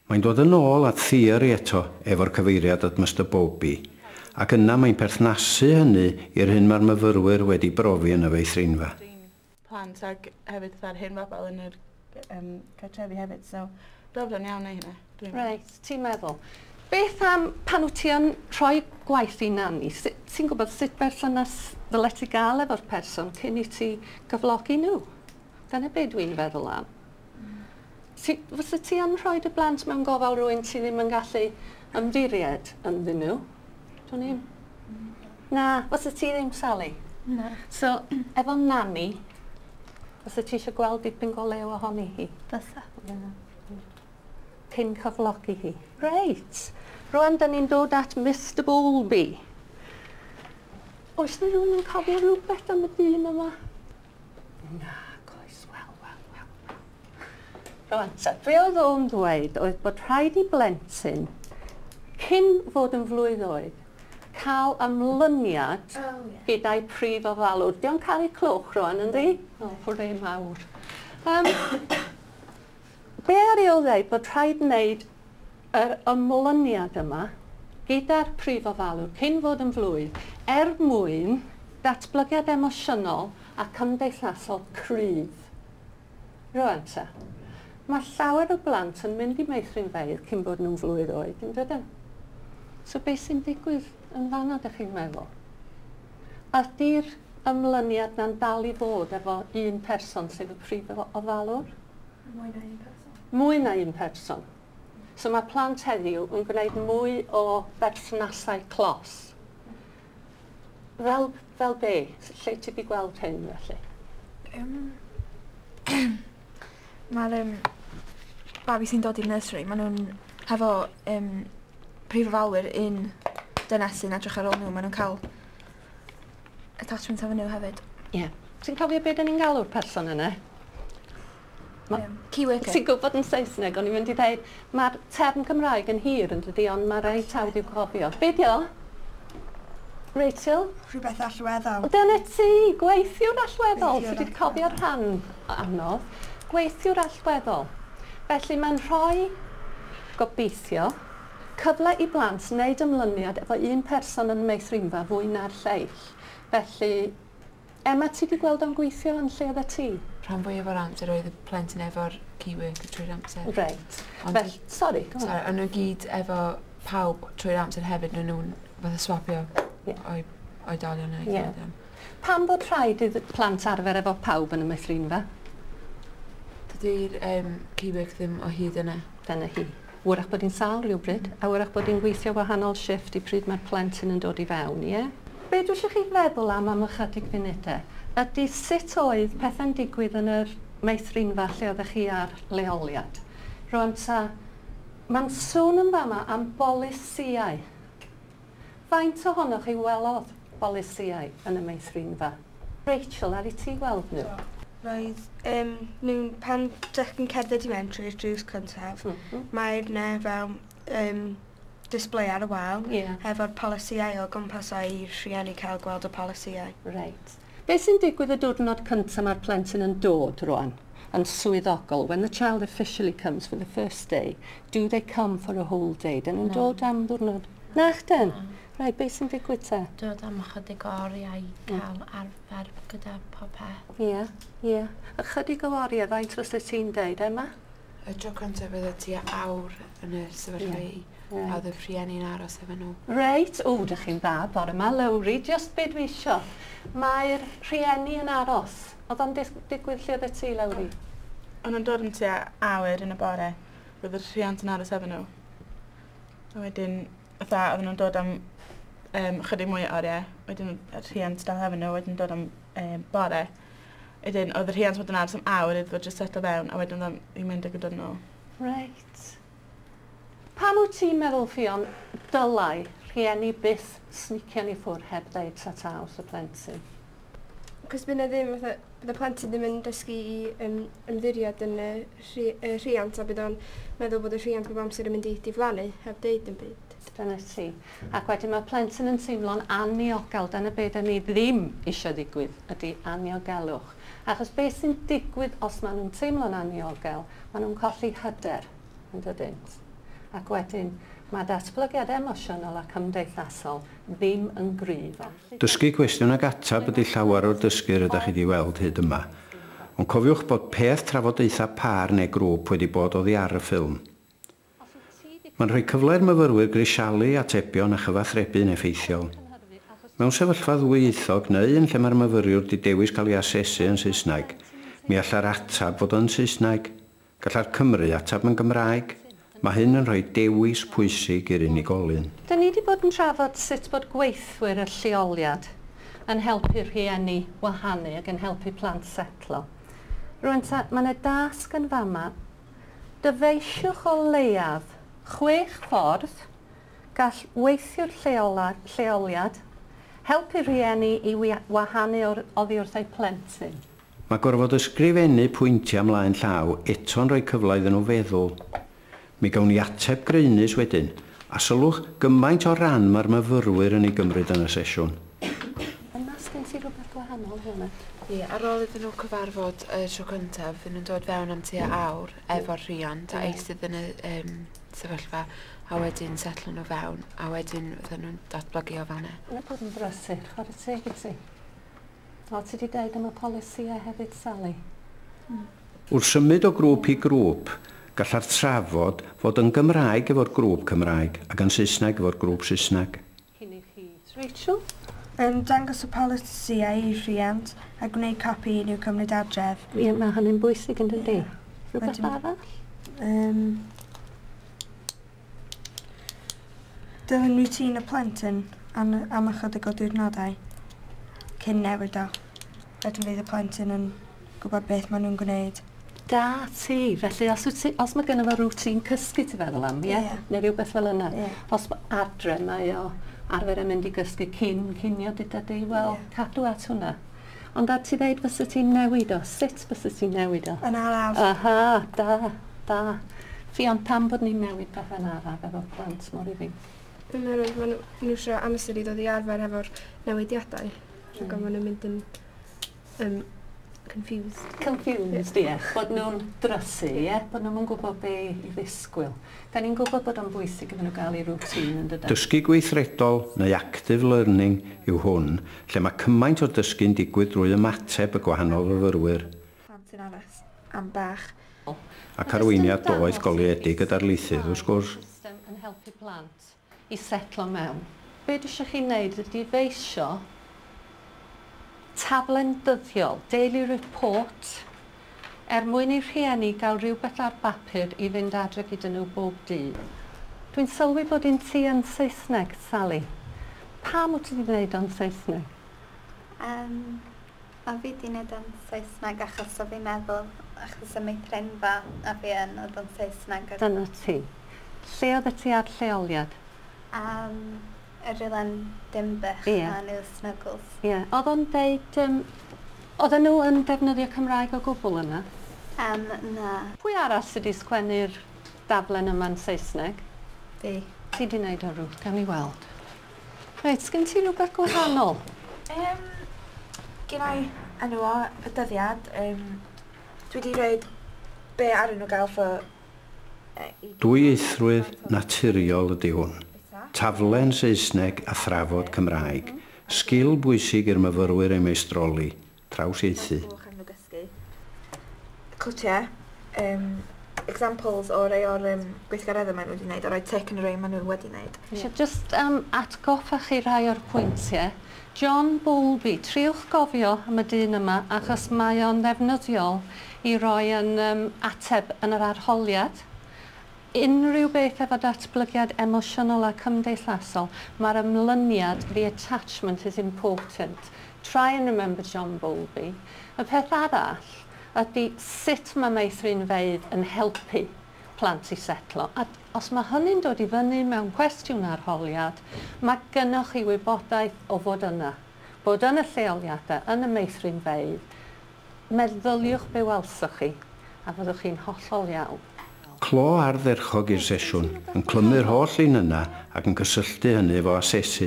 Mae'n dod yn ôl at theori eto efo'r cyfeiriad at Mister Bowlby, ac yna mae'n perthnasu hynny i'r hyn mae'r myfyrwyr wedi brofi yn y feithrinfa. Plant ac hefyd fatha'r hen bobl yn yr cartrefi hefyd, so brofiad iawn neu hynna. Reit, ti'n meddwl. Beth am pan wyt ti yn rhoi gwaith i nanny, ti'n gwybod sut berthynas ddylet ti gael efo'r person cyn i ti gyflogi nhw? Dyna be dwi'n feddwl am. Fysa ti yn rhoi dy blant mewn gofal rhywun ti ddim yn gallu ymddiried ynddyn nhw? Dwi'n i'm. Na, fysa ti ddim, Sally? Na. So, efo nanny, fysa ti eisiau gweld dipyn go lew ohoni hi? Fysa. Yeah. Cyn cyflogi hi. Reit. Rwan, da ni'n dod at Mr Bowlby. Oes na rhywun yn cofio rhywbeth am y dyn yma? Na, coes, wel, wel, wel. Rwan ta, be oedd o'n ddweud oedd bod rhaid i blentyn, cyn fod yn flwydd oed, cael ymlyniad gyda'i prif ofalwr. Di o'n cael ei clwch rwan, yndi? O, hwrê mawr. Be ar ei ôl dweud bod rhaid wneud yr ymlyniad yma gyda'r prif ofalwr cyn fod yn flwydd er mwyn datblygiad emosiynol a cymdeithasol cryf. Rwan ta, mae llawer o blant yn mynd i meithrinfeydd cyn bod nhw'n flwydd oed, yn dydyn? So beth sy'n digwydd yn fan'na, dych chi'n meddwl? Ydy'r ymlyniad na'n dal i fod efo un person sef y prif ofalwr? Mwy na un person. Mwy na un person. So mae plant heddiw yn gwneud mwy o berthnasau clos. Fel be? Lle ti wedi gweld hyn felly? Mae'r babi sy'n dod i'r nursery, maen nhw'n hefo prif ofalwyr un dynes sy'n edrych ar ôl nhw, maen nhw'n cael attachment efo nhw hefyd. Ie. Yeah. Ti'n cofio beth 'dan ni'n galw'r person yna? Key worker. Ti'n gwybod yn Saesneg, o'n i'n mynd i dweud, mae'r term Cymraeg yn hir yn dydi, ond mae reit hawdd i'w cofio. Be di o? Rachel? Rhywbeth allweddol. Dyna ti, gweithiwr allweddol. Ti wedi cofio'r rhan anodd. Gweithiwr allweddol. Felly mae'n rhoi, gobeithio, cyfle i blant wneud ymlyniad efo un person yn y meithrinfa fwy na'r lleill. Felly, Emma, ti wedi gweld o'n gweithio yn lle oedd ti? Rhan fwyaf o'r amser oedd y plentyn efo'r key worker trwy'r amser. Reit. Ond, Fel, sorry, go on. Sorry, ond nhw gyd efo pawb trwy'r amser hefyd, nhw nhw'n fatha swapio o'i oedolion neu yeah. Pam bod rhaid i plant arfer efo pawb yn y meithrinfa? Dydy'r key worker ddim o hyd yna. Dyna hi. Wrach bod hi'n sâl rhywbryd, a wrach bod hi'n gweithio wahanol shifft i pryd mae'r plentyn yn dod i fewn, ie? Be dwi eisiau chi feddwl am ychydig funudau ydy sut oedd pethau'n digwydd yn yr meithrinfa lle oeddech chi ar leoliad. Rwan ta, mae'n sôn yn fama am bolisïau. Faint ohonoch chi welodd bolisïau yn y meithrinfa? Rachel, ar i ti weld nhw? Roedd nhw'n, pan dych chi'n cerdded i mewn trwy'r drws cyntaf, mae'r ne fel display ar y wal efo'r polisïau o gwmpas a i rhieni cael gweld y polisïau. Reit. Be sy'n digwydd y diwrnod cyntaf mae'r plentyn yn dod rwan, yn swyddogol? When the child officially comes for the first day, do they come for a whole day? Dyn nhw'n dod am ddiwrnod? Na chden? Reit, beth sy'n digwydd te? Dod am ychydig o oriau i cael arfer gyda popeth. Ie, ie. Ychydig o oriau, faint fysa ti'n deud, Emma? Y tro cyntaf bydd tua awr yn y sefyllfa i, a oedd y rhieni'n aros efo nhw. Reit, o, dych chi'n dda bore yma, Lowri, just be dwi isio. Mae'r rhieni yn aros. Oedd o'n digwydd lle oedd ti, Lowri? O'n nhw'n dod yn tua awr yn y bore, roedd y rhiant yn aros efo nhw. A wedyn, fatha, oedden nhw'n dod am chydig mwy o oriau, wedyn y rhiant dal efo nhw, wedyn dod am bore. Wedyn, oedd y rhiant fod yn aros am awr iddo fo just setlo fewn, a wedyn oedd o'n mynd ag yn dod nôl. Reit. Pam wyt ti'n meddwl, Ffion, dylai rhieni byth snician i ffwrdd heb ddeud ta-ta wrth y plentyn? Cos bydd na ddim, fatha, bydd y plentyn ddim yn dysgu i ymddiried yn y rhiant a bydd o'n meddwl bod y rhiant bob amser yn mynd i diflannu heb deud yn byd. Dyna ti. Ac wedyn mae plentyn yn teimlo'n aniogel. Dyna beth da ni ddim eisiau digwydd, ydy aniogelwch. Achos beth sy'n digwydd os maen nhw'n teimlo'n aniogel, maen nhw'n colli hyder, yn dydynt. Ac wedyn mae datblygiad emosiynol a cymdeithasol ddim yn gryf. Dysgu cwestiwn ag atab ydy llawer o'r dysgu rydych chi wedi weld hyd yma. Ond cofiwch bod peth trafodaethau pâr neu grŵp wedi bod oddi ar y ffilm. Mae'n rhoi cyfle i'r myfyrwyr grisialu atebion a chyfathrebu'n effeithiol. Mewn sefyllfa ddwyieithog neu yn lle mae'r myfyriwr wedi dewis cael ei asesu yn Saesneg, mi alla'r atab fod yn Saesneg. Galla'r Cymry atab yn Gymraeg. Mae hyn yn rhoi dewis pwysig i'r unigolyn. Da ni wedi bod yn trafod sut bod gweithwyr y lleoliad yn helpu rhieni wahanu ac yn helpu plant setlo. Rwan ta, mae yna dasg yn fama. Dyfeisiwch o leiaf 6 ffordd gall weithiwr lleoliad helpu rhieni i wahanu oddi wrth eu plentyn. Mae gorfod ysgrifennu pwyntiau ymlaen llaw eto'n rhoi cyfle iddyn nhw feddwl. Mi gawn ni ateb graenus wedyn, a sylwch gymaint o ran mae'r myfyrwyr yn ei gymryd yn y sesiwn. Yma, sgen ti rhywbeth gwahanol hwnna? Ie, ar ôl iddyn nhw cyfarfod y tro cyntaf, fydden nhw'n dod fewn am tua awr efo'r rhiant a eistedd yn y sefyllfa, a wedyn setlo nhw fewn, a wedyn fydden nhw'n datblygu o fan'na. Mae'n bod yn brysur, chwarae teg i ti. O, ti wedi deud am y polisïau hefyd, Sally? Wrth symud o grŵp i grŵp, galla'r trafod fod yn Gymraeg efo'r grŵp Cymraeg ac yn Saesneg efo'r grŵp Saesneg. Cyn i chi. Rachel? Dangos y polisïau i'r rhiant a gwneud copi i nhw cymryd adref. Ie, mae hynny'n bwysig yn dydi? Rhywbeth arall? Dilyn routine y plentyn am ychydig o diwrnodau cyn newid o. Wedyn fydd y plentyn yn gwybod beth maen nhw'n gwneud. Da ti. Felly os mae gynno fo routine cysgu ti feddwl am, ie? Yeah. Neu rhywbeth fel yna. Yeah. Os adre mae o arfer yn mynd i gysgu cyn cinio dyda di, wel, cadw at hwnna. Ond a ti ddeud fysa ti'n newid o? Sut fysa ti'n newid o? Yn araf. Aha, da, da. Ffion, pam bod ni'n newid pethau'n araf efo plant mor ifanc? Dwi'n meddwl maen nhw eisiau amser i ddod i arfer efo'r newidiadau. Rhag ofn maen nhw'n mynd yn confused. Confused, ie. Bod nhw'n drysu, ie. Bod nhw'n gwybod be i ddisgwyl. Da ni'n gwybod bod o'n bwysig iddyn nhw gael eu routine yn dydyn. Dysgu gweithredol neu active learning yw hwn, lle mae cymaint o dysgu'n digwydd drwy ymateb y gwahanol fyfyrwyr. Plant yn aros am bach. Ac arweiniad doeth goleuedig y darlithydd, wrth gwrs. System yn helpu plant i setlo mewn. Be dwi eisiau chi wneud ydy feisio taflen dyddiol, daily report, er mwyn i rhieni gael rhywbeth ar bapur i fynd adre gyda nhw bob dydd. Dwi'n sylwi bod un ti yn Saesneg, Sally. Pam wyt ti wedi gwneud o'n Saesneg? O fi wedi gwneud o'n Saesneg achos o fi'n meddwl, achos y meithrinfa a fi yn oedd o'n Saesneg. Dyna ti. Lle oedd ti ar lleoliad? Y rhywle'n Dinbych a New Snuggles. Ie. Oedd o'n deud, oedden nhw yn defnyddio Cymraeg o gwbl yna? Na. Pwy arall sydd wedi sgwennu'r daflen yma'n Saesneg? Fi. Ti wedi gwneud o, Ruth, gawn ni weld. Reit, sgen ti rhywbeth gwahanol? Gen i enw o, y dyddiad. Dwi wedi rhoi be ar nhw gael ffo... Dwyieithrwydd naturiol ydy hwn. Taflen Saesneg a thrafod Cymraeg. Sgil bwysig i'r myfyrwyr ei meistroli. Trawsieithu. Clytiau, examples o rei o'r gweithgareddau maen nhw wedi gwneud, o roi tic yn y rei maen nhw wedi gwneud. Eisiau just atgoffa chi rhai o'r pwyntiau. John Bowlby, triwch gofio am y dyn yma, achos mae o'n ddefnyddiol i roi yn ateb yn yr arholiad. Unrhyw beth efo datblygiad emosiynol a cymdeithasol, mae'r ymlyniad, the attachment is important. Try and remember John Bowlby. Y peth arall ydy sut mae meithrinfeydd yn helpu plant i setlo. A os mae hynny'n dod i fyny mewn cwestiwn arholiad, mae gynnoch chi wybodaeth o fod yna. Bod yn y lleoliadau, yn y meithrinfeydd, meddyliwch be welsoch chi, a fyddwch chi'n hollol iawn. Clo ardderchog i'r sesiwn, yn clymu'r holl un yna ac yn cysylltu hynny efo asesu.